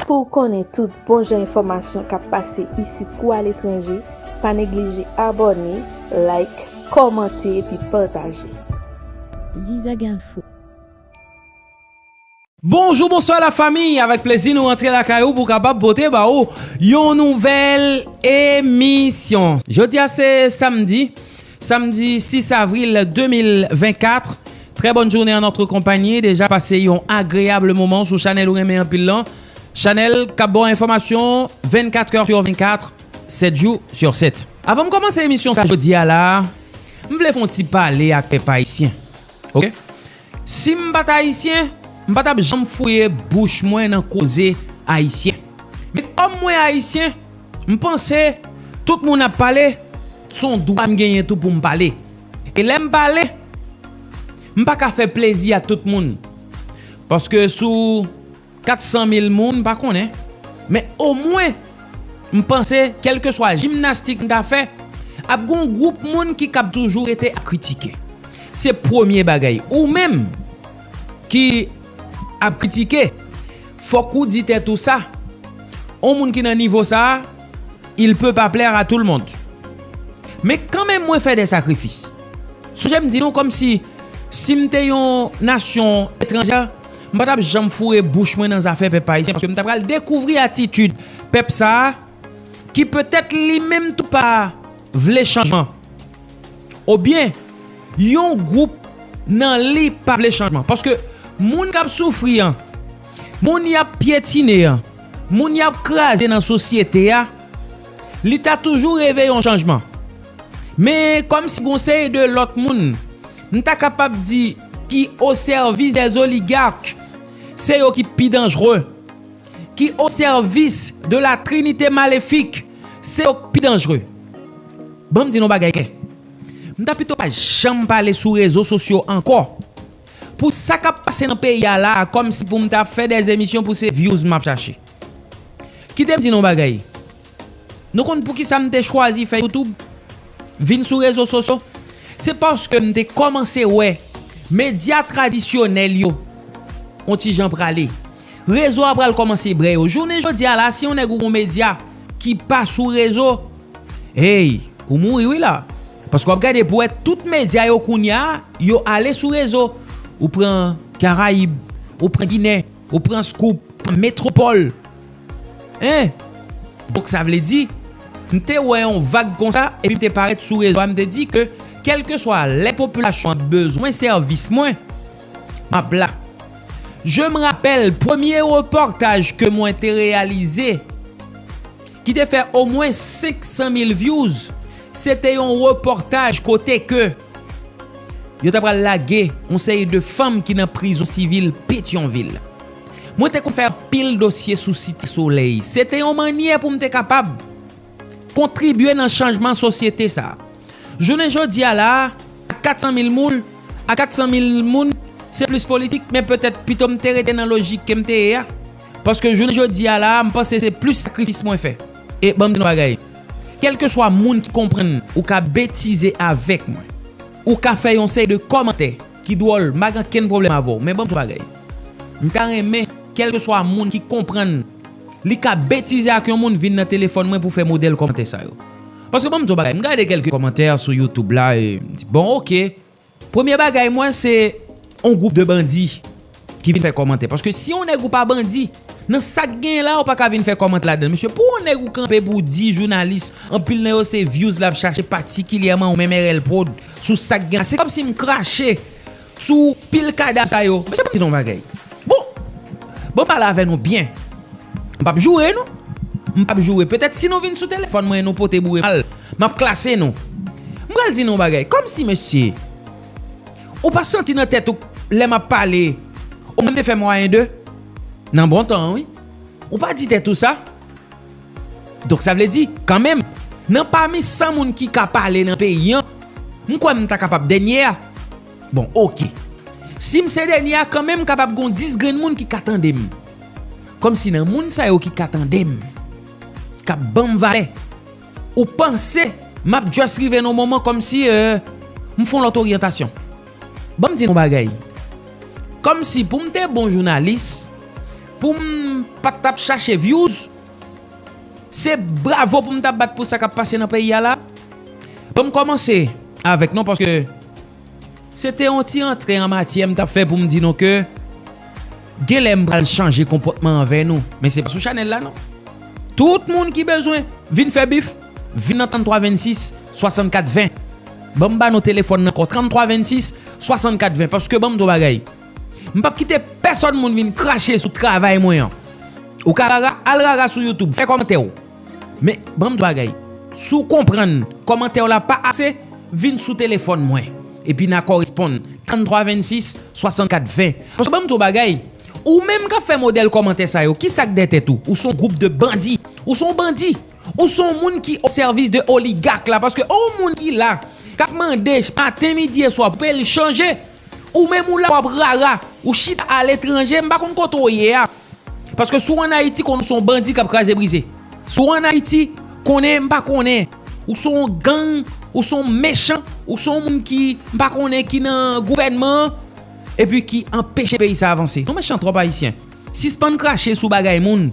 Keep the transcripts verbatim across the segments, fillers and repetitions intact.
Pou w konnen tout bon jan enfòmasyon k ap pase isit kou aletranje, pa neglije abòne, like, kòmante epi pataje. Zizag Info. Bonjou, bonswa lafanmi, avèk plezi nou rantre lakay ou pou kapab pote ba ou yon nouvèl emisyon. Jodi a se samdi, samdi sis avril de mil vennkat. Très bonne journée en notre compagnie. Deja pase yon agreab moman sou chanèl ou renmen anpil lan. Chanèl k ap ba w enfòmasyon vennkat è sou vennkat, sèt jou sou sèt. Avan m kòmanse emisyon sa jodi a la, m vle fè yon ti pale ak pèp ayisyen. Oke? Si m pa t ayisyen, m pa t ap janm fouye bouch mwen nan koze ayisyen. Men kòm mwen ayisyen, m panse tout moun ap pale, se yon dwa m genyen tou pou m pale. E lè m pale, m pa ka fè plezi a tout moun. Paske sou kat san mil moun, m pa konnen. Men omwen, m panse, kèlkeswa jimnastik m ta fè, ap gen yon gwoup moun ki kab toujou rete ap kritike. Se premye bagay. Ou menm ki ap kritike, fòk ou di tèt ou sa. On moun ki nan nivo sa a, il peut pas plaire à tout le monde. Men kanmenm, mwen fè de sakrifis. Sonje m di nou kòmsi, si m te yon nasyon etranjè, m pa t ap janm foure bouch mwen nan zafè pèp ayisyen, paske m ta pral dekouvri atitid pèp sa a, ki petèt li menm tou pa vle chanjman. Oubyen, yon gwoup nan li pa vle chanjman. Paske moun k ap soufri an, moun y ap pyetine an, moun y ap kraze nan sosyete a, li ta toujou reve yon chanjman. Men kòmsi gon seri de lòt moun, m ta kapab di ki o sèvis dè oligak, se yo ki pi danjre, ki o sèvis de la trinite malefik, se yo k pi danjre. Ban m di nou bagay klè. M ta pito pa janm pale sou rezo sosyo ankò. Pou sa k ap pase nan peyi a la, kòmsi pou m ta fè de emisyon pou se views m ap chache. Kite m di nou bagay. Nou konn poukisa m te chwazi fè YouTube? Vin sou rezo sosyo? Se paske m te kòmanse wè medya tradisyonèl yo on ti jan prale. Rezo a pral kòmanse brè yo. Jounen jodi a la, si yon nèg ou gon medya ki pa sou rezo, hey, ou mouri wi la. Paske w ap gade pou wè tout medya yo kounye a, yo ale sou rezo. Ou pran Karayib, ou pran Ginen, ou pran Scoop, ou pran Metropole. Hein? Donk sa vle di, m te wè yon vag konsa, epi m te parèt sou rezo a, m te di ke kèlkeswa lè popilasyon an bezwen sèvis mwen, m ap la. Je me rappelle, premye repòtaj ke mwen te reyalize, ki te fè omwen senk san mil views, se te yon repòtaj kote ke yo ta pral lage yon seri de fanm ki nan prizon sivil Petyonvil. Mwen te konn fè anpil dosye sou Site Solèy. Se te yon mannyè pou m te kapab kontribye nan chanjman sosyete sa a. Jounen jodi a la a, a kat san mil moun, a kat san mil moun, se plis politik, men petèt pito m te rete nan lojik ke m te ye a. Paske jounen jodi a la a, m panse se plis sakrifis mwen fè. E ban m di nou bagay. Kèlkeswa moun ki konprann ou ka betize avèk mwen, ou ka fè yon seri de kòmantè ki dwòl, m pa gen okenn pwoblèm avè w. Men ban m di w bagay. M ta renmen, kèlkeswa moun ki konprann li ka betize ak yon moun, vin nan telefòn mwen pou fè modèl kòmantè sa yo. Paske ban m di w bagay, m gade kèlke kòmantè sou YouTube la, e m di, bon, oke. Premye bagay mwen, se yon gwoup de bandi ki vin fè kòmantè. Paske si yon nèg ou pa bandi, nan sa k genyen la, ou pa ka vin fè kòmantè ladan l. Mesye, pou yon nèg ou kanpe pou w di jounalis, anpil nan yo se views l ap chache, patikilyèman ou menm R L Prod, sou sa k gen la. Se kòmsi m krache sou pil kadav sa yo. Mesye, ban m di nou yon bagay. Bon, bon, pale avè nou byen. M p ap joure nou. M p ap joure. Petèt si nou vin sou telefòn mwen, nou pote boure mal, m ap klase nou. M pral di nou yon bagay. Kòmsi, mesye, ou pa santi nan tèt ou, lè m ap pale, ou menm te fè mwayen de? Nan bon tan an, wi. Ou pa di tèt ou sa? Donk, sa vle di, kanmenm, nan pami san moun ki ka pale nan peyi an, m kwè m ta kapab dènye a. Bon, oke. Si m se dènye a, kanmenm, kapab gon dis grenn moun ki ka tande m. Kòmsi nan moun sa yo ki ka tande m, k ap ban m valè, ou panse m ap just rive nan yon moman kòmsi, euh, m fè yon lòt oryantasyon? Ban m di nou yon bagay. Kòmsi pou m te bon jounalis, pou m pa t ap chache views. Se bravo pou m t ap bat pou sa k ap pase nan peyi a la. Bon, m kòmanse avèk non, paske se te yon ti antre an matyè m t ap fè pou m di nou ke genlè m pral chanje konpòtman anvè nou. Men se pa sou chanèl la non. Tout moun ki bezwen vin fè bif, vin nan trannntwa vennsis swasannkat ven. Ban m ba nou telefòn nan ankò, trannntwa vennsis swasannkat ven, paske ban m di w bagay. M p ap kite pèsòn moun vin krache sou travay mwen an. Ou ka rara, al rara sou YouTube, fè kòmantè w. Men, ban m di w bagay. Si w konprann kòmantè w la pa ase, vin sou telefòn mwen. Epi n a kòresponn. Trannntwa vennsis swasannkat ven. Paske ban m di w bagay. Ou menm k ap fè modèl kòmantè sa yo, ki sa k dèyè tèt ou? Ou se yon gwoup de bandi. Ou se yon bandi. Ou se yon moun ki o sèvis de oligak la. Paske yon moun ki la, k ap mande maten, midi e swa pou peyi l chanje, ou menm ou la w ap rara, ou chita aletranje, m pa konn kote w ye a. Paske si w ann Ayiti, konnen w se yon bandi k ap kraze brize. Si w ann Ayiti, konnen m pa konnen, ou se yon gang, ou se yon mechan, ou se yon moun ki m pa konnen ki nan gouvènman an, epi ki anpeche peyi sa avanse. Nou mechan twòp Ayisyen. Sispann krache sou bagay moun.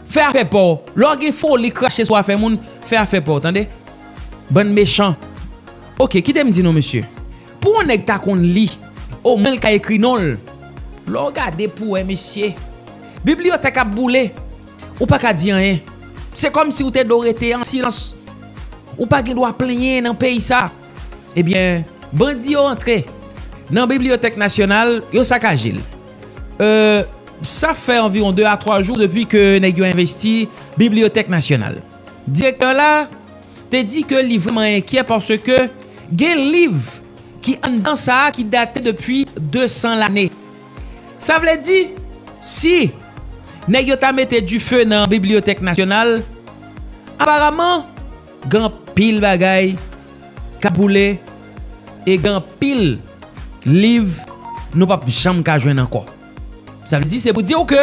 Fè afè pa w. Lè w gen foli krache sou afè moun, fè afè pa w, tande? Bann mechan. Oke, kite m di nou, mesye. Pou yon nèg ta konn li, omwen l ka ekri non l. Lè w gade pou w wè, mesye, bibliyotèk ap boule, ou pa ka di anyen. Se kòmsi w te dwe rete an silans. Ou pa gen dwa plenyen nan peyi sa. Ebyen, bandi yo antre nan Bibliyotèk Nasyonal, yo sakaje l. Euh, sa fè anviwon de a twa jou depi ke nèg yo envesti Bibliyotèk Nasyonal. Direktè la te di ke li vrèman enkyè paske gen liv ki anndan sa a ki date depi de san lane. Sa vle di, si nèg yo ta mete dife nan Bibliyotèk Nasyonal, aparaman, gen anpil bagay k ap boule e gen anpil liv nou p ap janm ka jwenn ankò. Sa vle di, se pou di w ke,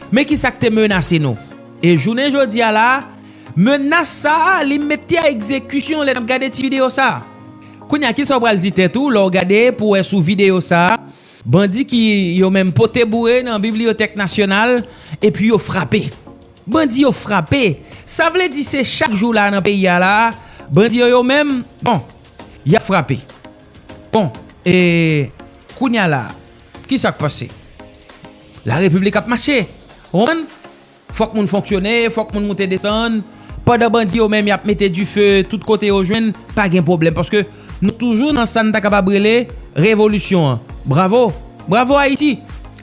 men ki sa k te menase nou. E jounen jodi a la, menas sa a, li mete a egzekisyon lè n ap gade ti videyo sa a. Kounye a, ki sa w pral di tèt ou lè w gade pou w wè sou videyo sa a, bandi ki yo menm pote boure nan Bibliyotèk Nasyonal epi yo frape? Bandi yo frape. Sa vle di se chak jou la nan peyi a la, bandi yo yo menm, bon, y ap frape. Bon, e kounye a la, ki sa k pase? Larepiblik ap mache. Ou konprann? Fòk moun fonksyone, fòk moun moute desann. Pandan bandi yo menm y ap mete dife tout kote yo jwenn, pa gen pwoblèm. Paske nou toujou nan sa n ta kapab rele revolisyon an. Bravo! Bravo Ayiti!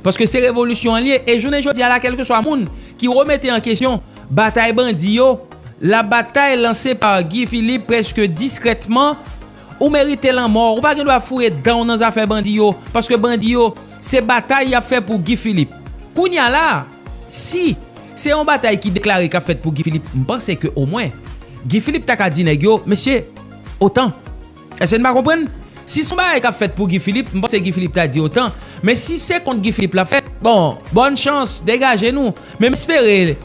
Paske se revolisyon an l ye. E jounen jodi a la, kèlkeswa moun ki remete an kesyon batay bandi yo, la batay lanse pa Guy Philippe prèske diskrètman, ou merite lanmò. Ou pa gen dwa foure dan w nan zafè bandi yo, paske bandi yo, se batay y ap fè pou Guy Philippe. Kounye a la, si se yon batay ki deklare k ap fèt pou Guy Philippe, m panse ke omwen, Guy Philippe ta ka di nèg yo, mesye, otan. Èske n pa konprann? Si se yon bagay k ap fèt pou Guy Philippe, m panse Guy Philippe ta di otan. Men si se kont Guy Philippe l ap fèt, bon, bòn chans, degaje nou. Men m espere,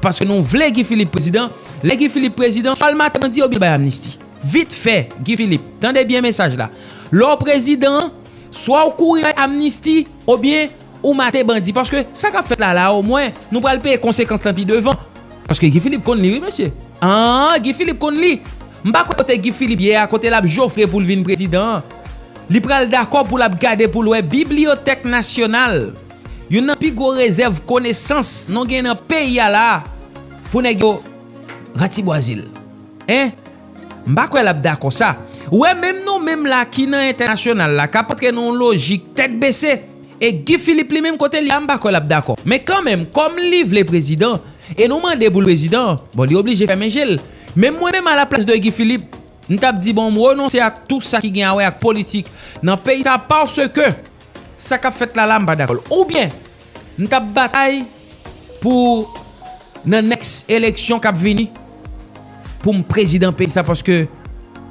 paske nou vle Guy Philippe prezidan, lè Guy Philippe prezidan, swa l mate bandi oubyen l bay amnisti. Vit fè, Guy Philippe, tande byen mesaj la. Lè w prezidan, swa w kouri bay amnisti, oubyen ou mate bandi. Paske sa k ap fèt la la, omwen, nou pral peye konsekans lan pi devan. Paske Guy Philippe konn li, wi, mesye. An, Guy Philippe konn li. M pa kwè kote Guy Philippe ye a, kote l ap jofre pou l vin prezidan an. Li pral dakò pou l ap gade pou l wè Bibliyotèk Nasyonal, youn nan pi gwo rezèv konesans nou gen nan peyi a la, pou nèg yo ratibwaze l. Hein? M pa kwè l ap dakò sa. Ou wè, menm nou menm la ki nan entènasyonal la, k ap antre nan yon lojik tèt bese, e Guy Philippe li menm kote l ye a, m pa kwè l ap dakò. Men kanmenm, kòm li vle prezidan, e nou mande pou l prezidan, bon, li oblije fèmen je l. Men mwen menm, alaplas de Guy Philippe, m t ap di, bon, m renonse ak tou sa ki gen a wè ak politik nan peyi sa, paske sa k ap fèt la la, m pa dakò l. Oubyen, m t ap batay pou nan next eleksyon k ap vini, pou m prezidan peyi sa, paske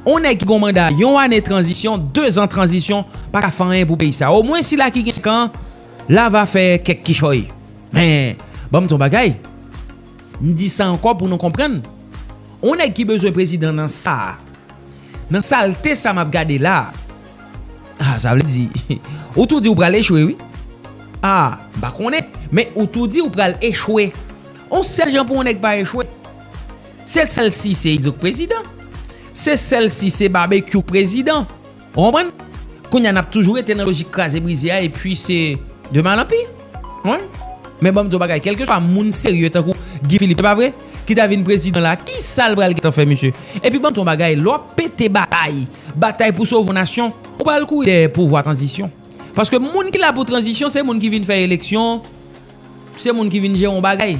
yon nèg ki gon manda yon ane tranzisyon, de zan tranzisyon, pa ka fè anyen pou peyi sa. Omwen sila ki gen senk an, la va fè kèk kichòy. Men, ban m di yon bagay, m di sa ankò pou nou konprann. Yon nèg ki bezwen prezidan nan sa a, nan salte sa m ap gade la a. Ah, sa vle di, ou tou di ou pral echwe, wi. Ah, m pa konnen, men ou tou di ou pral echwe. On sèl jan pou yon nèg pa echwe. Se sèl si se Izo k prezidan. Se sèl si se Babekyou k prezidan. Ou konprann? Kounye a n ap toujou rete nan lojik kraze brize a, epi se de mal an pi. Ou konprann? Men ban m di w bagay, kèlkeswa moun serye tankou Guy Philippe, se pa vre? Ki ta vin prezidan la, kisa l pral gentan fè, mesye? Epi ban m di w bagay, lè w ap pete batay, batay pou sove yon nasyon, ou pral kouri dèyè pouvwa tranzisyon. Paske moun ki la pou tranzisyon, se moun ki vin fè eleksyon, se moun ki vin jere yon bagay.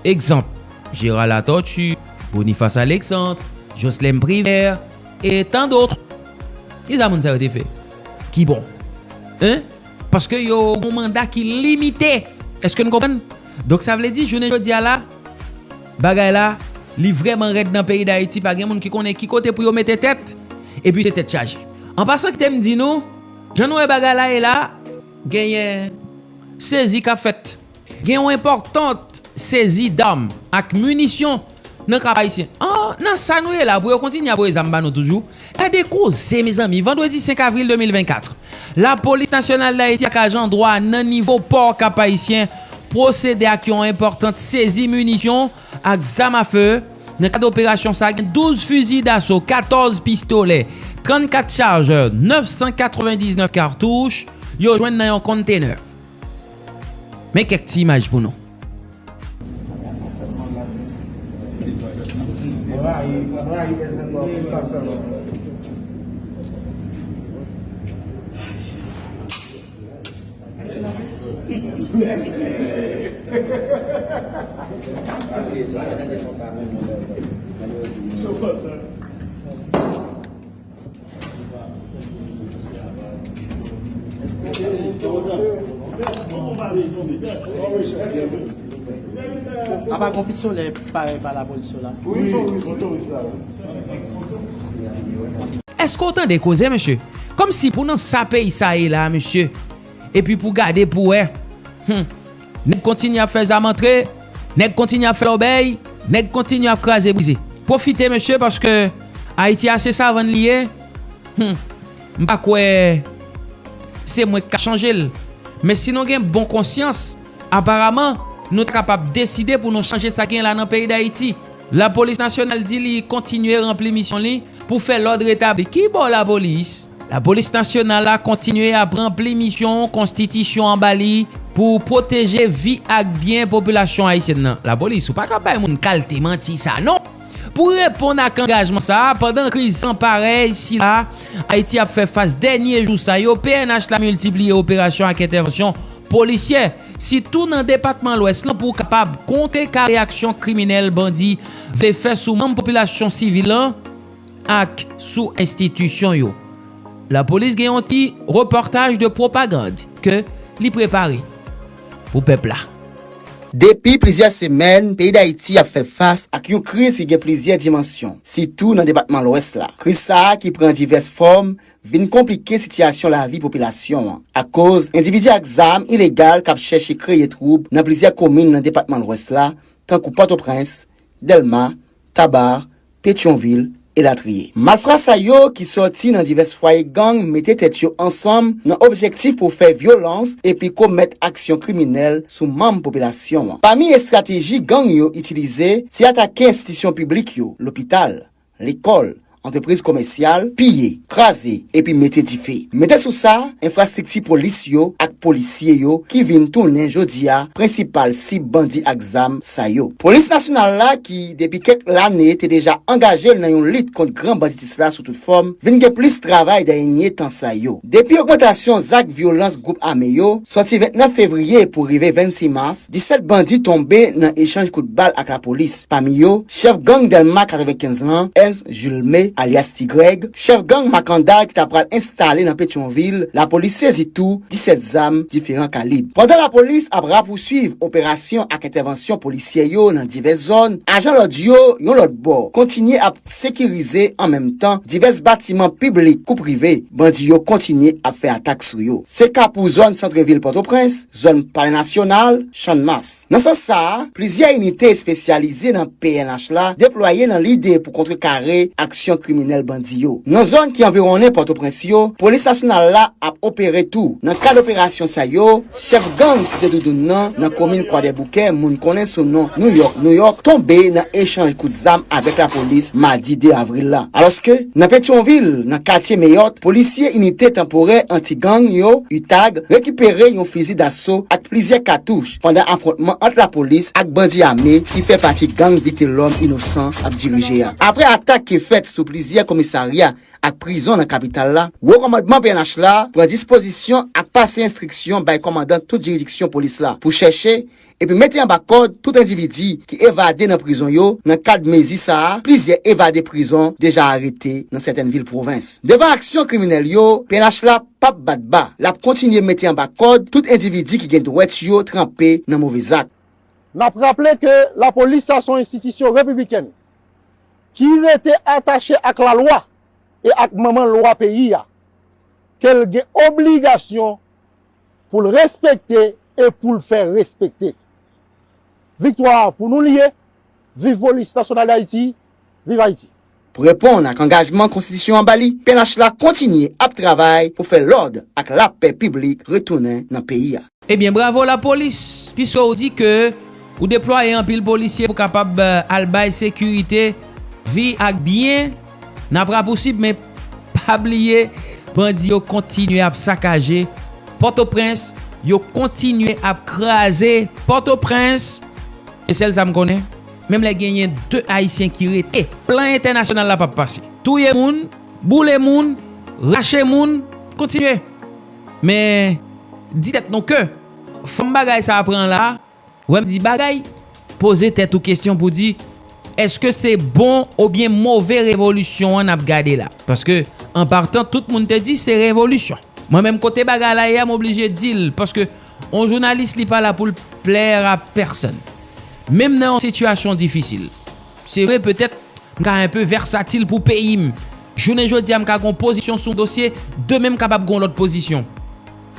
Egzanp, Gérard Latortue, Boniface Alexandre, Jocelerme Privert, e tant d'autres. Kisa moun sa yo te fè ki bon? Hein? Paske yo gen yon manda ki limite. Èske n konprann? Donk, sa vle di, jounen jodi a la, bagay la, li vrèman rèd nan peyi Dayiti. Pa gen moun ki konnen ki kote pou yo mete tèt. Epi se tèt chaje. An pasan, kite m di nou, jan nou wè bagay la ye la, genyen sezi k ap fèt. Gen yon enpòtant sezi dam ak minisyon nan Kap Ayisyen. An, nan sa nou ye la, pou yo kontinye ap voye zam ba nou toujou. Gade koze, mezanmi, vandredi senk avril de mil vennkat, Lapolis Nasyonal Dayiti ak ajan dwàn nan nivo pò Kap Ayisyen pwosede ak yon enpòtant sezi minisyon ak zam afe. Nan kad operasyon sa, gen douz fizi daso, katòz pistolè, trannkat chajè, nèf san katrevendiznèf katouch yo jwenn nan yon kontenè. Men kèk ti imaj pou nou. Apa gon pistolè parèy pa lapolis yo la? Èske w tande koze, mesye? Kòmsi pou nan sa peyi sa ye la, mesye. Epi pou gade pou wè. Hmm. Nèg kontinye ap fè zam antre, nèg kontinye ap fè lòbèy, nèg kontinye ap kraze brize. Pwofite, mesye, paske Ayiti a se savann li ye. Hmm. M pa kwè se mwen k ka chanje l. Men si nou gen bon konsyans, aparaman, nou ta kapab deside pou nou chanje sa gen la nan peyi Dayiti. Lapolis Nasyonal di li kontinye ranpli misyon li pou fè lòd retabli. Ki bò lapolis? Lapolis Nasyonal la kontinye ap ranpli misyon konstitisyon an ba li pou pwoteje vi ak byen popilasyon ayisyèn nan. Lapolis, ou pa ka bay moun kalte manti sa, non! Pou reponn ak angajman sa a, pandan kriz san parèy sila Ayiti ap fè fas dènye jou sa yo, P N H la miltipliye operasyon ak entèvansyon polisyè, sitou nan depatman Lwès lan, pou kapab kontrekare aksyon kriminèl bandi vle fè sou manm popilasyon sivil lan ak sou enstitisyon yo. Lapolis gen yon ti repòtaj de pwopagand ke li prepare pou pèp la. Depi plizyè semèn, peyi Dayiti ap fè fas ak yon kriz ki gen plizyè dimansyon, sitou nan depatman Lwès la. Kriz sa a ki pran divès fòm vin konplike sitiyasyon lavi popilasyon an, akoz endividi ak zam ilegal k ap chèche kreye twoub nan plizyè komin nan depatman Lwès la, tankou Pòtoprens, Dèlma, Taba, Petyonvil, elatriye. Malfra sa yo ki sòti nan divès fwaye gang mete tèt yo ansanm nan objektif pou fè vyolans epi komèt aksyon kriminèl sou manm popilasyon an. Pami estrateji gang yo itilize, se atake enstitisyon piblik yo, lopital, lekòl, antrepriz komèsyal, piye, kraze, epi mete dife. Mete sou sa, enfrastrikti polis yo ak polisye yo ki vin tounen jodi a prensipal sib bandi ak zam sa yo. Polis nasyonal la ki, depi kèk lane, te deja angaje l nan yon lit kont gran banditis la sou tout fòm, vin gen plis travay dènye tan sa yo. Depi ogmantasyon zak vyolans gwoup ame yo, sòti vennèf fevriye pou rive vennsis mas, disèt bandi tonbe nan echanj kout bal ak lapolis. Pami yo, chèf gang Dèlma katrevenkenz lan, Ernst Julme, alyas Ti Grèg, chèf gang Makandal ki ta pral enstale nan Petyonvil, lapolis sezi tou disèt zam diferan kalib. Pandan lapolis ap rapousuiv operasyon ak entèvansyon polisyè yo nan divès zòn, ajan lòd yo, yon lòt bò, kontinye ap sekirize an menm tan divès batiman piblik kou prive bandi yo kontinye ap fè atak sou yo. Se ka pou zòn santrevil Pòtoprens, zòn Palè Nasyonal, Channmas. Nan sans sa a, plizyè inite espesyalize nan P N H la deplwaye nan lide pou kontrekare aksyon kriminèl bandi yo. Nan zòn ki anviwonnen Pòtoprens yo, polis nasyonal la ap opere tou. Nan kad operasyon sa yo, chèf gang Site Doudoun nan, nan komin Kwadèboukè, moun konnen sou non Nouyòk Nouyòk, tonbe nan echanj kout zam avèk lapolis madi de avril la. Alòske, nan Petyonvil, nan katye Meyòt, polisye inite tanporè anti-gang yo, UTAG, rekipere yon fizi daso ak plizyè katouch pandan afwontman ant lapolis ak bandi ame ki fè pati gang Vitelòm Inosan ap dirije a. Apre atak ki fèt sou plizyè komisarya ak prizon nan kapital la, wo kòmandman P N H la pran dispozisyon ak pase enstriksyon bay kòmandan tout jiridiksyon polis la pou chèche epi mete anba kòd tout endividi ki evade nan prizon yo. Nan kad mezi sa a, plizyè evade prizon deja arete nan sètèn vil pwovens. Devan aksyon kriminèl yo, P N H la p ap bat ba. L ap kontinye mete anba kòd tout endividi ki gen dwèt yo tranpe nan move zak. N ap raple ke lapolis sa se yon enstitisyon repiblikèn ki rete atache ak lalwa e ak manman lwa peyi a, ke l gen obligasyon pou l respekte e pou l fè respekte. Viktwa a pou nou li ye. Viv Polis Nasyonal d Ayiti. Viv Ayiti. Pou reponn ak angajman konstitisyon an ba li, P N H la kontinye ap travay pou fè lòd ak lapè piblik retounen nan peyi a. Ebyen, bravo lapolis, piske w di ke ou deplwaye anpil polisye pou kapab, eh, al bay sekirite, vi ak byen. N ap rapousib, men pa bliye, bandi yo kontinye ap sakaje Pòtoprens, yo kontinye ap kraze Pòtoprens. E sèl sa m konnen, menm lè genyen de Ayisyen ki rete, plan entènasyonal la p ap pase. Touye moun, boule moun, rache moun, kontinye. Men, di tèt nou ke fòm bagay sa a pran la, wè m di bagay, poze tèt ou kesyon pou di, èske se bon oubyen move revolisyon an n ap gade la? Paske, an patan, tout moun te di se revolisyon. Mwen menm, kote bagay la ye a, m oblije di l, paske yon jounalis, li pa la pou l plaire à personne. Menm nan yon sitiyasyon difisil. Se vre, petèt, m ka enpe vèsatil pou peyi m. Jounen jodi a, m ka gen yon pozisyon sou yon dosye, demen m kapab gen yon lòt pozisyon.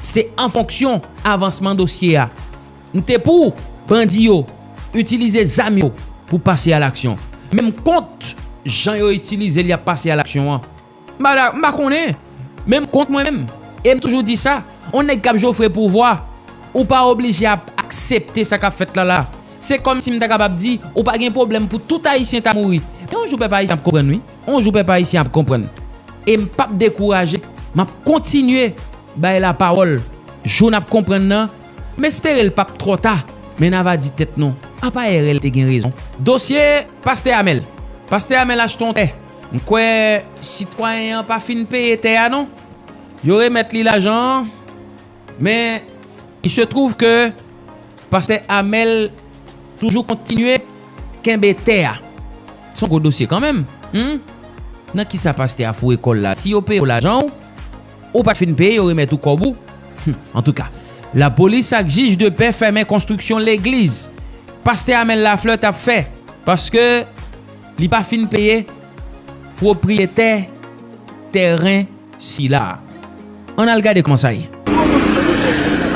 Se an fonksyon avansman dosye a. M te pou bandi yo itilize zam yo pou pase a laksyon. Men m kont jan yo itilize l y ap pase a laksyon an. M pa, m pa konnen. Men m kont mwen menm. E m toujou di sa, yon nèg k ap jofre pouvwa, ou pa oblije ap aksepte sa k ap fèt la la. Se kòmsi m ta kapab di, ou pa gen pwoblèm pou tout Ayisyen ta mouri. Men yon jou pèp ayisyen ap konprann wi. Yon jou pèp ayisyen ap konprann. E m p ap dekouraje, m ap kontinye bay lapawòl. Jou n ap konprann nan, m espere l p ap twò ta, men n ava di tèt nou, apa Erèl te gen rezon? Dosye Pastè Amèl. Pastè Amèl achte yon tè. M kwè sitwayen an pa fin peye tè a non. Yo remèt li lajan an, men il se trouve que Pastè Amèl toujou kontinye kenbe tè a. Se yon gwo dosye kanmenm. Hmm? Nan kisa pastè a foure kò l la? Si yo peye w lajan w, ou pa t fin peye, yo remèt ou kòb ou. Hmm, antouka, lapolis ak jij de pè fèmen konstriksyon legliz pastè Amèl Lafleur t ap fè, paske li pa fin peye pwopriyetè tèren sila. Ann al gade kòman sa ye.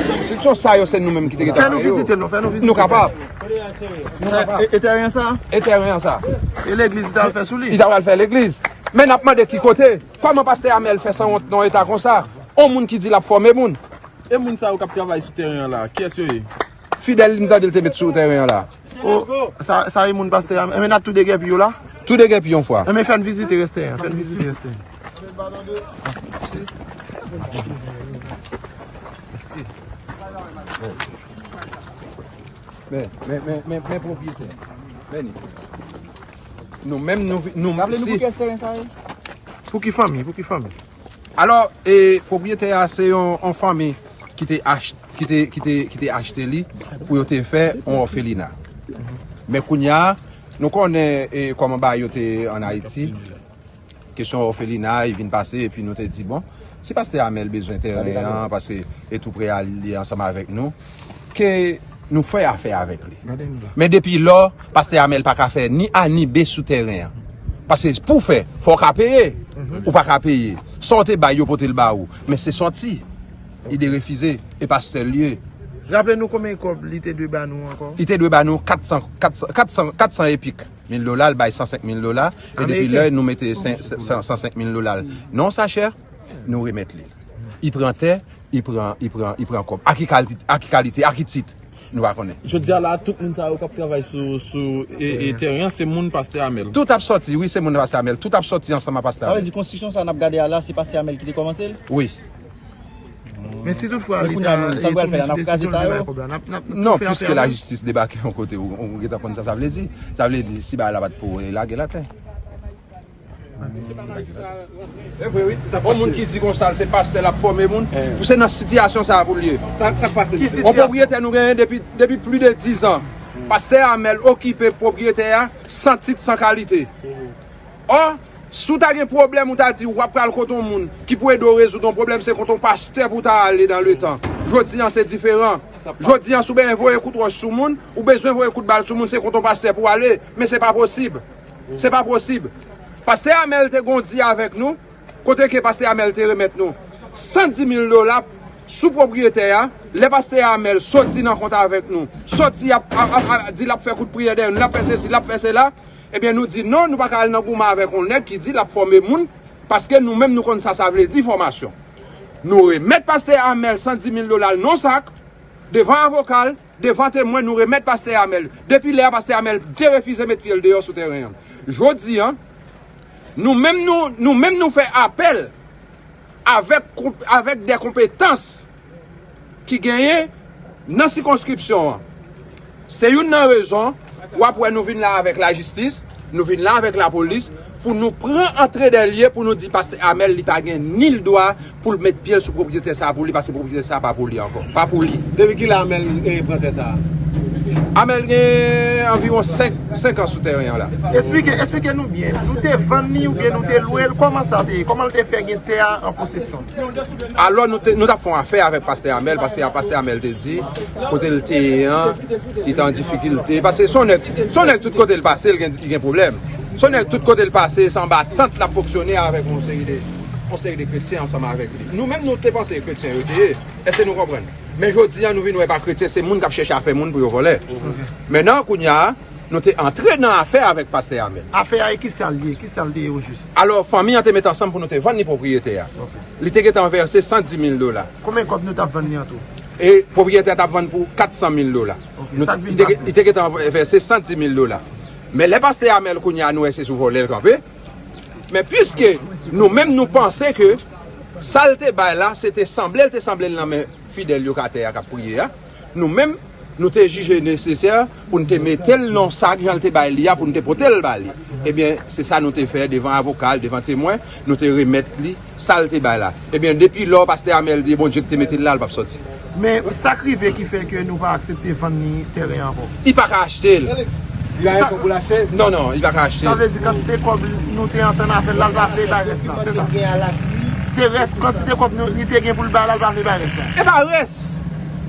Konstriksyon sa yo, se nou menm ki te gentan fè yo. Fè nou vizite l non, fè nou vizite l. Nou kapab. Nou kapab. E, e tèren sa? E tèren an sa. E legliz li t al fè sou li? Li t al fè legliz. Men n ap mande ki kote? Kòman pastè Amèl fè sanwont nan yon eta konsa? On moun ki di l ap fòme moun. E moun sa yo k ap travay sou tèren an la, kiyès yo ye? Fidèl, m tande l te met sou tèren an la. O, sa, sa e moun pastè a. Enben, n ap toude gen pi yo la? Toude gen pi yon fwa. Enben, fè n vizite rès tèren an, fè n vizite rès tèren an. Men, men, men, men, men pwopriyetè. Men li. Nou menm, nou, nou, raple nou si pou kiyès tèren sa ye? Pou ki fanmi? Pou ki fanmi? Alò, e, pwopriyetè a se yon, yon fanmi ki te ach-, ki te, ki te, ki te achte li pou yo te fè yon òfelina. Men kounye a, nou konnen, e, kòman bagay yo te ye ann Ayiti. Kesyon òfelina, li vin pase, epi nou te di, bon, si pastè Amèl bezwen tèren an, paske e tou pre a li ansanm avèk nou, ke nou fè afè avèk li. Men depi lò, pastè Amèl pa ka fè ni A ni B sou tèren an. Paske pou w fè, fò w ka peye. Ou pa ka peye. Sa w te bay, yo pote l ba ou. Men se sòti. Li derefize. E pastè l ye. Raple nou konbyen kòb li te dwe ba nou ankò? Li te dwe ba nou kat san, kat san, kat san, kat san epik. mil dola, l bay san senk mil dola, e depi lè nou mete san senk mil dola l nan yon sachè, nou remèt li. Li pran tè, li pran, li pran, li pran kòb. A ki kalite, a ki kalite, a ki tit? Nou pa konnen. Jodi a la, tout moun sa yo k ap travay sou, sou e, e, teren an, se moun pastè Amèl. Tout ap sòti, wi, se moun pastè Amèl. Tout ap sòti ansanm ak pastè Amèl. Sa vle di konstriksyon sa n ap gade a la, se pastè Amèl ki te kòmanse l? Wi. Men si toutfwa li ta tounen sou desizyon l, li bay kòb la, n ap, n ap, n ap tou fè apèl. Non, piske lajistis debake yon kote, ou, ou gentan konn sa sa vle di. Sa vle di, si bagay la pa t pou lage l atè. Yon moun ki di konsa, se pastè l ap fòme moun, pou se nan sitiyasyon sa a pou l ye. Yon pwopriyetè nou genyen depi, depi plis de diz an. Pastè Amèl okipe pwopriyetè a san tit, san kalite. Ò, si w ta gen pwoblèm, ou ta di w ap pral kote yon moun ki pou ede w rezoud yon pwoblèm, se kote yon pastè pou w ta ale nan letan. Jodi an, se diferan. Jodi an, si w bezwen voye kout wòch sou moun, ou bezwen voye kout bal sou moun, se kote yon pastè pou w ale. Men se pa posib. Se pa posib. Pastè Amèl te gen yon di avèk nou, kote ke pastè Amèl te remèt nou san di mil dola sou pwopriyetè a. Lè pastè Amèl soti nan kont avèk nou, soti ap, ap, ap, ap di l ap fè kout priyè dèyè nou, l ap fè sesi, l ap fè sela, ebyen, nou di non, nou pa ka al nan goumen avèk yon nèg ki di l ap fòme moun, paske nou menm nou konn sa sa vle di fòmasyon. Nou remèt pastè Amèl san di mil dola l nan yon sak, devan avoka l, devan temwen, nou remèt pastè Amèl. Depi lè a, pastè Amèl derefize met pye l deyò sou teren an. Jodi an, nou menm nou, nou menm nou fè apèl avèk, avèk de konpetans ki genyen nan sikonskripsyon an. Se youn nan rezon w ap wè nou vin la avèk lajistis, nou vin la avèk lapolis, pou nou pran antre dèlye, pou nou di pastè Amèl li pa gen nil dwa pou l met pye l sou pwopriyete sa a pou li, paske pwopriyete sa a pa pou li ankò. Pa pou li. Depi kilè Amèl, eh, pran tè sa a? Amèl gen anviwon senk, senk an sou teren an la. Esplike, esplike nou byen. Nou te vann li oubyen nou te lwe l? Kòman sa te ye? Kòman l te fè gen tè a an posesyon? Alò, nou te, nou t ap fè yon afè avèk pastè Amèl, paske pastè Amèl te di, kote l te ye an, li te an difikilte. Paske se yon nèg, se yon nèg tout kote l pase, l gen, li gen pwoblèm. Se yon nèg tout kote l pase, se anba tant l ap fonksyone avèk yon seri de, yon seri de kretyen ansanm avèk li. Nou menm, nou te panse kretyen yo te ye. Èske nou konprann? Men jodi a, nou vin wè pa kretyen, se moun k ap chèche afè moun pou yo vòlè. Mentnan, kounye a, nou te antre nan afè avèk pastè Amèl. Afè a, e kisa l ye? Kisa l te ye ojis? Alò, fanmi an te met ansanm pou nou te vann li pwopriyete a. Ok. Li te gentan vèse san di mil dola. Konbyen kòb nou t ap vann li an tou? E pwopriyetè a t ap vann pou kat san mil dola. Ok, nou, sa k vin pase? Li te, li te gentan vèse san di mil dola. Men lè pastè Amèl kounye a, nou wè se sou vòlè l kanpe. Men piske nou menm nou panse ke sa l te bay la, se te sanble, l te sanble l nan men fidèl yo k atè a k ap priye a, nou menm, nou te jije nesesè pou n te mete l nan sak jan l te bay li a, pou n te pote l ba li. Ebyen, se sa nou te fè devan avoka l, devan temwen, nou te remèt li sa l te bay la. Ebyen, depi lò, pastè Amèl di, Bondye ki te mete l la, l p ap sòti. Men sa k rive ki fè ke nou pa aksepte vann li teren an ankò? Li pa ka achte l. Li pa gen kòb pou l achte? Non, non, li pa ka achte l. Sa vle di kantite kòb nou te antann avè l la, l pa vle bay rès la, se sa? Se rès, kantite kòb nou, li te gen pou l bay la, l pa vle bay rès la? E pa rès!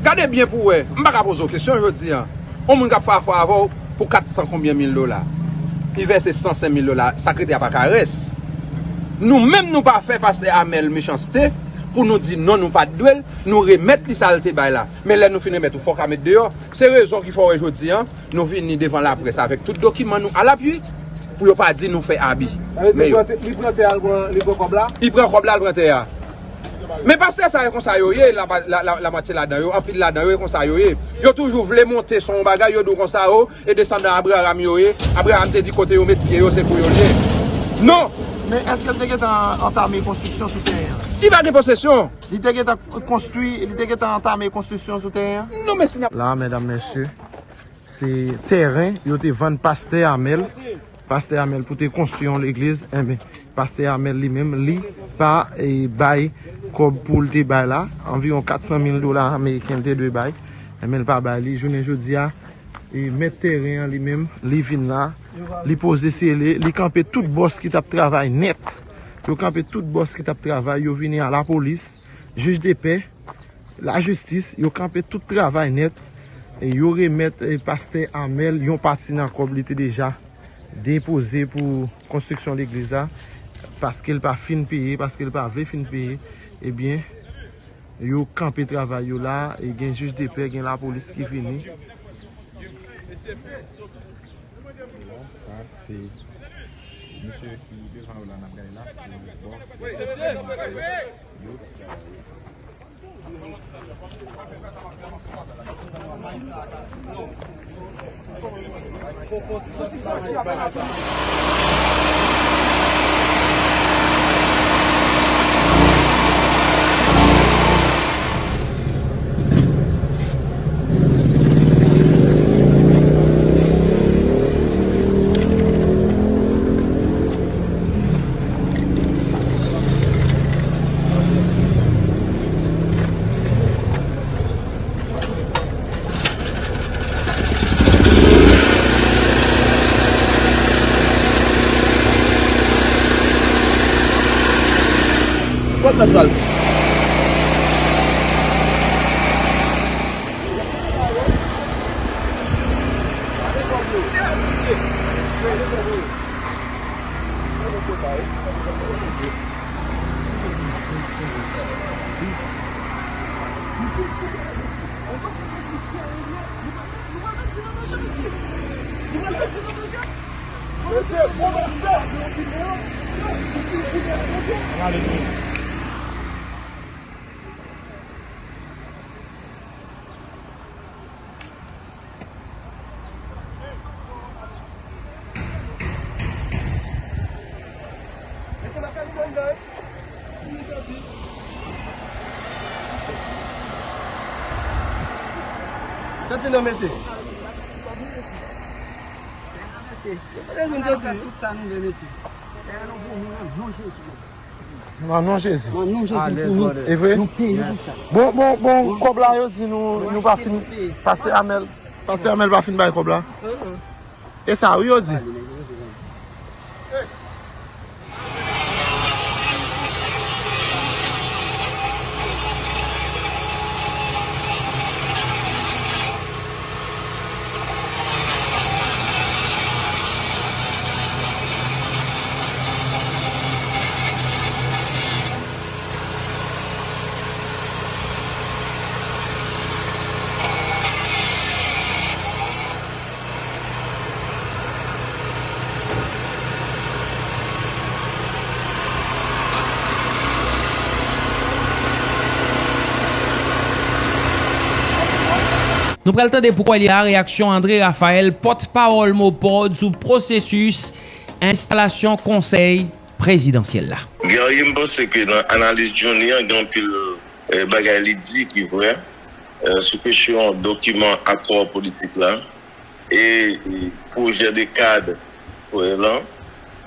Gade byen pou w wè. M pa ka poze w kesyon jodi a. Yon moun k ap fè afè avè w pou kat san konbyen mil dola. Li vèse san senk mil dola, sa k rete a pa ka rès. Nou menm nou pa fè pastè Amèl mechanste pou nou di non, nou pa t dwe l, nou remèt li sa l te bay la. Men lè nou fin remèt ou, fò w ka met deyò. Se rezon ki fè w wè jodi a, nou vini devan laprès avèk tout dokiman nou alapui pou yo pa di nou fè abi. Sa vle di li pran tè a, li pran kòb la? Li pran kòb la, li pran tè a. Men pastè sa e konsa yo ye, la, la, la, lamwatye ladan yo, anpil ladan yo e konsa yo ye. Yo toujou vle monte sou yon bagay, yo di w konsa, o, e desandan Abraram yo ye. Abraram te di kote yo met pye yo, se pou yo l ye. Non! Men èske l te gentan antame konstriksyon sou teren an? Li pa gen posesyon. Li te gentan konstwi, li te gentan antame konstriksyon sou teren an? Non, men si n ap... La, medam, mesye, se teren yo te vann pastè Amèl. Pastè Amèl pou te konstwi yon legliz, enben, pastè Amèl li menm, li pa, e, bay kòb pou l te bay la, anviwon kat san mil dola ameriken l te dwe bay, enben, l pa bay li. Jounen jodi a, e, mèt teren an li menm, li vin la, li poze sele, li kanpe tout bòs ki t ap travay nèt. Yo kanpe tout bòs ki t ap travay, yo vini a lapolis, jij de pè, lajistis, yo kanpe tout travay nèt, e yo remèt, e, pastè Amèl yon pati nan kòb li te deja depoze pou konstriksyon legliz la, paske l pa fin peye, paske l pa vle fin peye, ebyen, yo kanpe travay yo la, e gen jij de pè, gen lapolis ki vini. Sa se mesye ki devan yo la n ap gade la, se bòs yo. Kot lòt pral? Soti non, mesye. Mesye, yo pa bezwen soti. Tout sa nou vle, mesye. Lè nou pou nou nan non Jezi, mesye. Nan non Jezi. Nan non Jezi pou nou. E vre? Nou peye pou sa. Bon, bon, bon, kòb la yo di nou, nou pa fin. Pastè Amèl, Pastè Amèl pa fin bay kòb la. E sa wi yo di. Nou pral tande poukwa li a reyaksyon André Raphaël, pòtpawòl MOPOD, sou pwosesis enstalasyon konsèy prezidansyèl la. Guerrier, m panse ke nan analiz Johnny an, gen anpil, eh, bagay li di ki vrè, eh, sou kesyon dokiman akò politik la e, e pwojè de kad, eh, lan,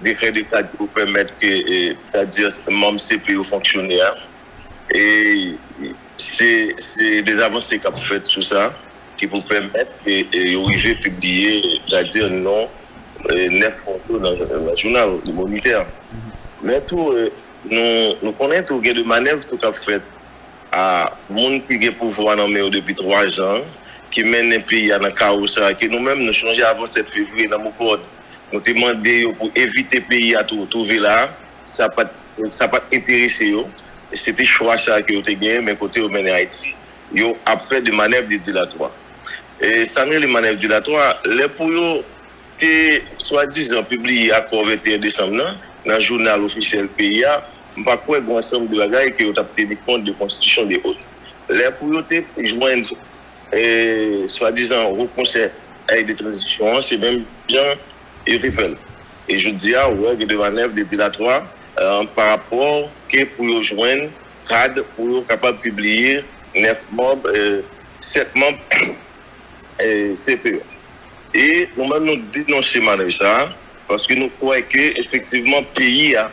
dekrè de kad pou pèmèt ke, eh, sètadi manm C P yo fonksyone a. E se, se de avanse k ap fèt sou sa ki pou pèmèt ke, e, yo rive pibliye, sètadi non, e, nèf moun yo nan, nan jounal, Le Moniteur. Men tou, e, nou, nou konnen tou gen de manèv tou k ap fèt a moun ki gen pouvwa nan men yo depi twa jan, ki mennen peyi a nan kawo sa a, ke nou menm nou chonje avan sèt fevriye nan MOPOD, nou te mande yo pou evite peyi a tou, twouve la a, sa pa t, sa pa t enterese yo. Se te chwa sa a ke yo te genyen, men kote yo mennen Ayiti, yo ap fè de manèv de dilatwa. E sa n rele manèv dilatwa, lè pou yo te swadizan pibliye akò venteyen desanm nan, nan jounal ofisyèl peyi a, m pa kwè gen ansanm de bagay ke yo t ap teni kont de konstitisyon de ot. Lè pou yo te jwenn, e, swadizan Wo Konsèy de Tranzisyon an, se menm jan yo te fè l. E jodi a, ou wè, gen de manèv de dilatwa, e, pa rapò ke pou yo jwenn kad pou yo kapab pibliye nèf manm, e, sèt manm, e, C P yo. E nou menm nou denonse manèv sa a, paske nou kwè ke efektivman peyi a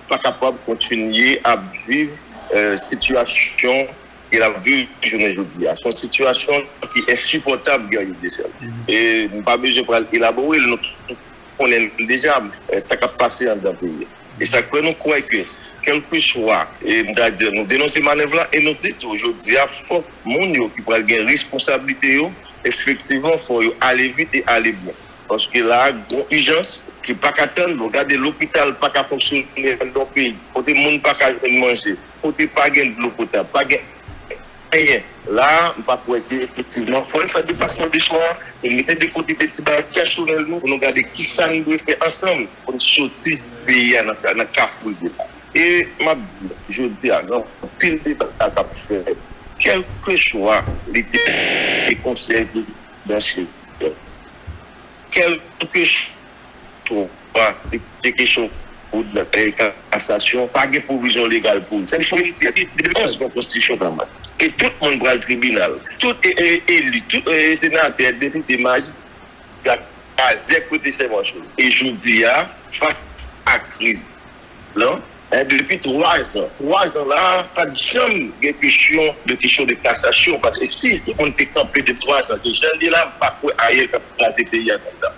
pa kapab kontinye ap viv, e, sitiyasyon ke l ap viv jounen jodi a. Se yon sitiyasyon ki ensipòtab, Guerrier Dessalines. E m pa bezwen pral elabore l, nou tout konnen l deja, e, sa k ap pase anndan peyi a. E sa k fè nou kwè ke, kèlkeswa, e m ta di, nou denonse manèv la, e nou di tou, jodi a, fòk moun yo ki pral gen responsablite yo, efektivman, fò yo ale vit e ale byen. Paske la a, gon ijans ki pa ka tann, bon, gade lopital pa ka fonksyone anndan yon peyi, kote moun pa ka jwenn manje, kote pa gen dlo potab, pa gen genyen. La, m pa kwè ke efektivman, fò n fè deplasman de swa, e mete de kote de ti bagay pèsonèl nou, pou nou gade kisa n dwe fè ansanm, pou n soti peyi a nan, nan kafou l ye la. E m ap di, jodi a, gen anpil deba k ap fèt. Kèlkeswa li te konsèy prezidansyèl, kèlkeswa li te kesyon pou, eh, kasasyon, pa gen pwovizyon legal pou li. Sa se fòmilite de baz nan konstitisyon kanmenm. E tout moun pral tribinal. Tout e, e, eli, tout e, senatè, depite, majistra, kazèk prete sèman sou li. E jodi a, fas a kriz lan, eh, depi twa zan, twa zan la, pa t janm gen kesyon de, kesyon de kasasyon, paske si tout moun te kanpe de twa zan, ke jan l ye la, m pa kwè Ariel t ap kraze peyi a konsa.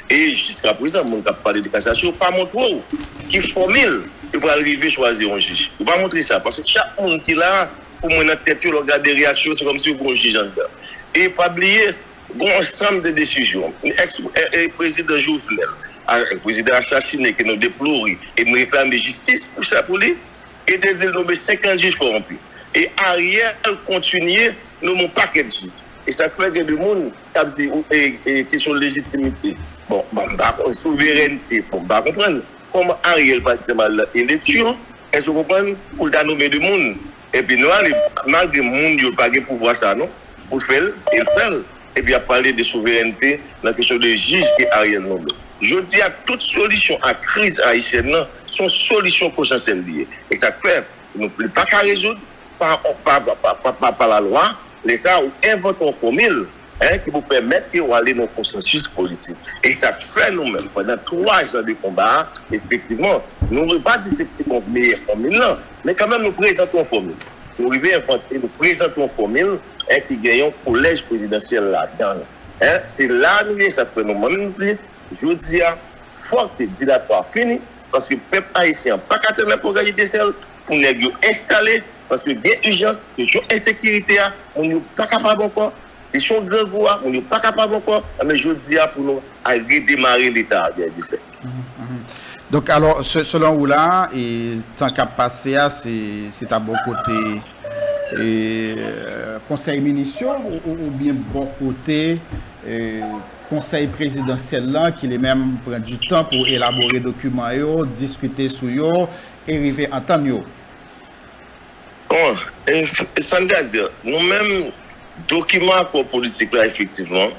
E jiskaprezan, moun k ap pale de kasasyon, yo pa montre w ki fòmil yo pral rive chwazi yon jij. Yo pa montre sa, paske chak moun ki la, pou mwen, nan tèt yo, lè w gade reyaksyon yo, se kòmsi yo gen yon jij anndan. E pa bliye, gen yon ansanm de desizyon. Èks, e, e, prezidan Jovenel, a, prezidan asasinen ke nou deplore, e m reklame jistis pou sa pou li, e te di l nonmen senkant jij kòwonpi. E Ariel kontinye nonmen yon pakèt jij. E sa k fè gen de moun k ap di, e, e, kesyon lejitimite. Bon, bon, m pa konn, souverènte, bon, m pa konprann. Kòman Ariel pa t janm al nan eleksyon, èske w konprann, pou l ta nonmen de moun? Epi nou ale, malgre moun yo pa gen pouvwa sa non, pou fè l, e l fè l. Epi y ap pale de souverènte nan kesyon de jij ke Ariel nonmen. Jodi a, tout solisyon a kriz ayisyèn nan, se yon solisyon konsansyèl li ye. E sa k fè, nou, li pa ka rezoud pa, pa, pa, pa, pa, pa lalwa, lè sa a, ou envante yon fòmil, en, ki pou pèmèt ke w ale nan yon konsansis politik. E sa k fè nou menm, pandan twa zan de konba a, efektivman, nou pa di se te yon meyè fòmil lan, men kanmenm nou prezante yon fòmil. Nou rive envante, nou prezante yon fòmil, en, ki gen yon kolèj prezidansyèl ladan l. En, se la nou ye, sa k fè nou menm nou di, jodi a, fòk dilatwa fini, paske pèp ayisyen an pa ka tann nan pwogrè Dye sèl pou nèg yo enstale, paske gen ijans, kesyon ensekirite a, moun yo pa kapab ankò, kesyon grangou a, moun yo pa kapab ankò, men jodi a pou nou al redemare Leta a, Dye sèl. Mhm, mhm. Donk, alò, se-, selon ou la, e, tan k ap pase a, se, se ta bò kote, e, konsèy minis yo, ou, ou, oubyen bò kote, e, konsèy prezidansyèl lan, ki li menm pran di tan pou elabore dokiman yo, diskite sou yo, e rive antann yo? Bon, e, f-, sa n ka di, nou menm, dokiman akò politik la, efektivman,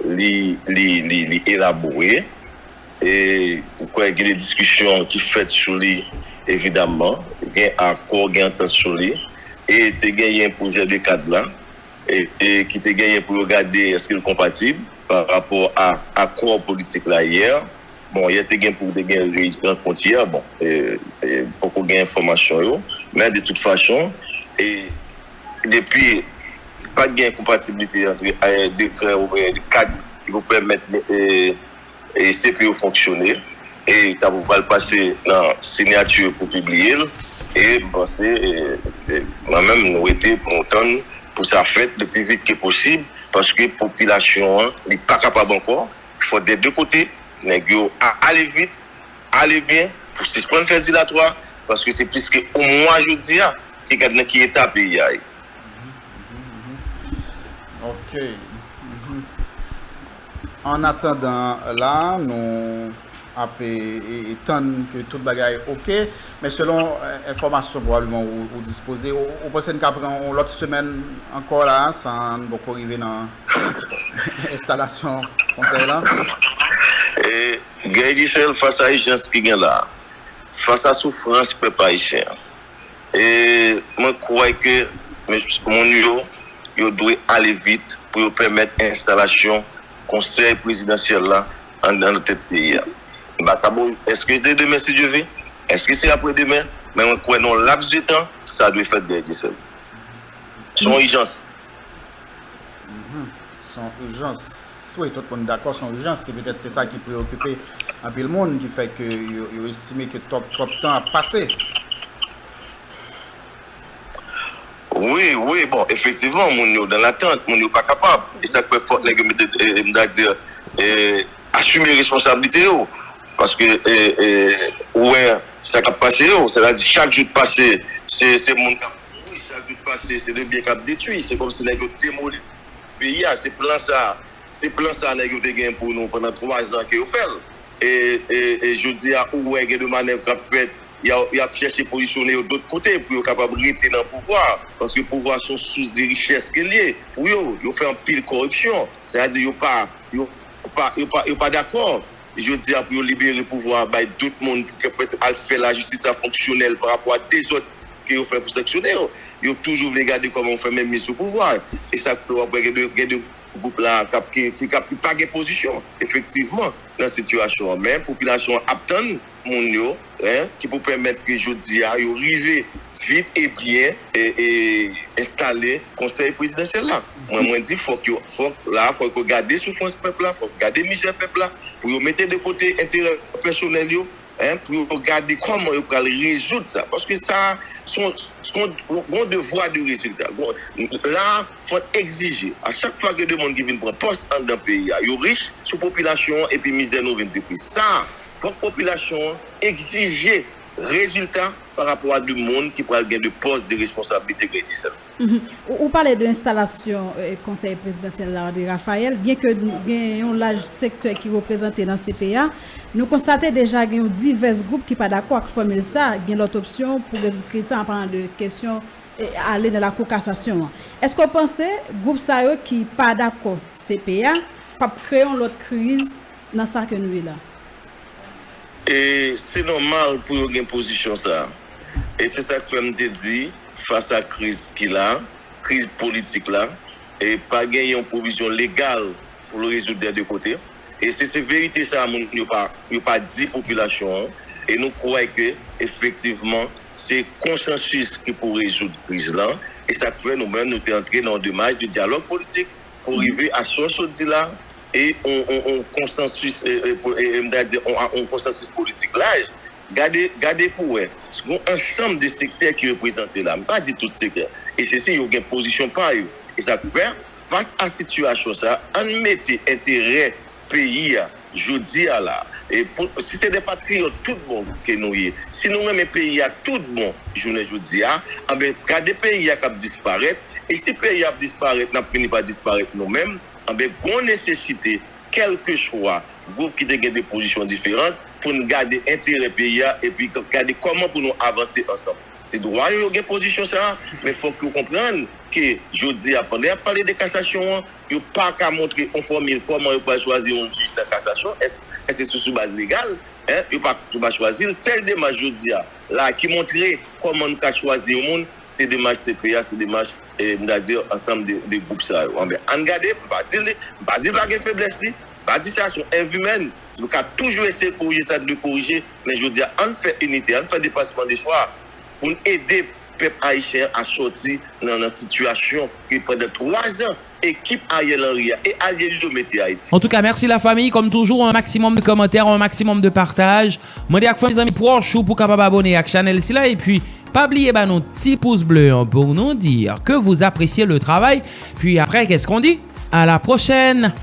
li, li, li, li elabore. E, ou kwè gen de diskisyon ki fèt sou li, evidamman. Gen akò, gen antant sou li. E te genyen pwojè de kad la, e, e ki te genyen pou yo gade èske l konpatib pa rapò a akò politik la yè. Bon, yè te gen pou te gen re-, rankont yè, bon, e, e, poko gen enfòmasyon yo, men de tout fason, e, depi pa t gen konpatiblite ant, e, dekrè oubyen kad ki pou pèmèt, e, e, C P yo fonksyone, e ta pou pral pase nan siyati pou pibliye l, e m panse, e, e, mwen menm, nou rete pou nou tann pou sa fèt le pli vit ke posib, paske popilasyon an, li pa kapab ankò, fò dè de kote, nèg yo a-, ale vit, ale byen, pou sispann fè dilatwa, paske se plis ke yon mwa jodi a, ki gad nan ki eta peyi a ye. Mhm, mhm, mhm. Ok. Mhm. An atandan la, nou ap, e, e, e tann ke tout bagay ok. Men selon, e, enfòmasyon pwobableman ou, ou dispoze, ou, ou panse n ka pran yon lòt semèn ankò la, san n poko rive nan enstalasyon konsèy lan? E, Guy Gisèle, fas a ijans ki gen la, fas a soufrans pèp ayisyen an, e mwen kwè ke mes-, moun yo, yo dwe ale vit pou yo pèmèt enstalasyon konsèy prezidansyèl la anndan tèt peyi a. M pa ka bo-, èske se demen, si Dye ve? Èske se apre demen? Men mwen kwè nan yon laps de tan, sa dwe fèt, Guy Gisèle. Se yon ijans. Mhm. Se yon ijans. Wi, tout moun dakò, se yon ijans. Se petèt se sa ki preokipe anpil moun, ki fè ke yo, yo estime ke twòp, twòp tan ap pase. Wi, wi, bon, efektivman, moun yo dan latant, moun yo pa kapab. E sa k fè fòk nèg yo mete, e, m ta di, e, asime responsablite yo. Paske, e, e, ou wè sa k ap pase yo, sètadi chak jou k pase, se, se moun k ap mouri, chak jou k se se de byen k ap detwi. Se kòmsi nèg yo demoli peyi a. Se plan sa, se plan sa nèg yo te gen pou nou pandan twa zan ke yo fè l. E, e, e jodi a, ou wè gen de manèv k ap fèt. Y a- y ap chèche pozisyone yo dòt kote pou yo kapab rete nan pouvwa. Paske pouvwa se yon sous de richès ke l ye pou yo. Yo fè anpil kòripsyon. Sètadi yo pa, yo pa, yo pa, yo pa dakò jodi a pou yo libere pouvwa a bay dòt moun pou ke pèt al fè lajistis la fonksyonèl pa rapò a dezòd ke yo fè pou sanksyone yo. Yo toujou vle gade kòman yo fè menm miz sou pouvwa. E sa k fè w ap wè gen de, gen de gwoup la k ap, ki, ki, k ap, ki pa gen pozisyon, efektivman, nan sitiyasyon an. Men popilasyon an ap tann moun yo, en, ki pou pèmèt ke jodi a yo rive vit e byen e, e enstale konsèy prezidansyèl la. Mwen, mwen di fòk yo, fòk la, fòk yo gade soufrans pèp la, fòk yo gade mizè pèp la, pou yo mete de kote enterè pèsonèl yo, en, pou yo gade kòman yo pral rezoud sa. Paske sa, se yon, se yon, yon devwa de rezilta. Bon, la, fòk egzije, a chak fwa gen de moun ki vin pran pòs anndan peyi a, yo rich sou popilasyon an epi mizè nou vin pi plis. Sa, fòk popilasyon an egzije rezilta pa rapò a de moun ki pral gen de pòs de responsablite gen de sèl. Mhm. Ou, ou pale de enstalasyon, eh, konsèy prezidansyèl la, André Raphaël. Byenke gen yon laj sektè ki reprezante nan C P A, nou konstate deja gen yon divès gwoup ki pa dakò ak fòmil sa. Gen lòt opsyon pou rezoud kriz sa, an palan de kesyon, eh, ale nan lakou kasasyon an. Èske w panse gwoup sa yo ki pa dakò C P A p ap kreye yon lòt kriz nan sa ke nou ye la? E se nòmal pou yo gen pozisyon sa a. E se sa k fè m te di, fas a kriz ki la, kriz politik la, e pa gen yon pwovizyon legal pou l rezoud dè de kote. E se, se verite sa a moun yo pa, yo pa di popilasyon an. E nou kwè ke, efektivman, se konsansis ki pou rezoud kriz lan. E sa k fè nou menm, nou te antre nan yon demach de dyalòg politik pou rive a sa w sot di la, e on, on, on konsansis, e, e, pou- e, e, m ta di, on, on konsansis politik laj. Gade, gade pou wè. Gon ansanm de sektè ki reprezante la. M pa di tout sektè. E se si yo gen pozisyon pa yo. E sa k fè, fas a sitiyasyon sa, ann mete enterè peyi a, jodi a la. E pou, si se de patriyòt tout bon ke nou ye, si nou renmen peyi a tout bon, jounen jodi a, anben, gade peyi a k ap disparèt. E si peyi a ap disparèt, n ap fini pa disparèt nou menm. Anben, gon nesesite, kèlkeswa gwoup ki te gen de pozisyon diferan, pou n gade enterè peyi a epi gade kòman pou nou avanse ansanm. Se dwa yo, yo gen pozisyon sa a, men fòk yo konprann ke jodi a, pandan y ap pale de kasasyon an, yo pa ka montre yon fòmil kòman yo pral chwazi yon jij nan kasasyon. Èske, èske se sou baz legal? En, yo pa, yo pa chwazi l. Sèl demach jodi a la ki montre kòman nou ka chwazi yon moun, se demach C P A, se demach, eh, m ta di, ansanm de, de gwoup sa yo. Anben, ann gade, m pa di li, m pa di l pa gen feblès li, m pa di sa, se yon èv imèn. Yo ka toujou eseye korije sa k dwe korije, men jodi a, ann fè inite, ann fè depasman de swa pou n ede pèp ayisyen an a sòti nan, nan sitiyasyon ke pandan twa zan, ekip Ariel Henry a e alye li yo mete Ayiti. Antouka, mèsi lafanmi. Kòm toujou, un maximum de commentaires, un maximum de partage. Mande ak fanmi, zanmi pwòch ou pou kapab abòne ak chanèl sila. Epi, pa bliye ba nou ti pous ble an pou nou di ke vous appréciez le travail. Puis après, qu'est-ce qu'on dit? À la prochaine!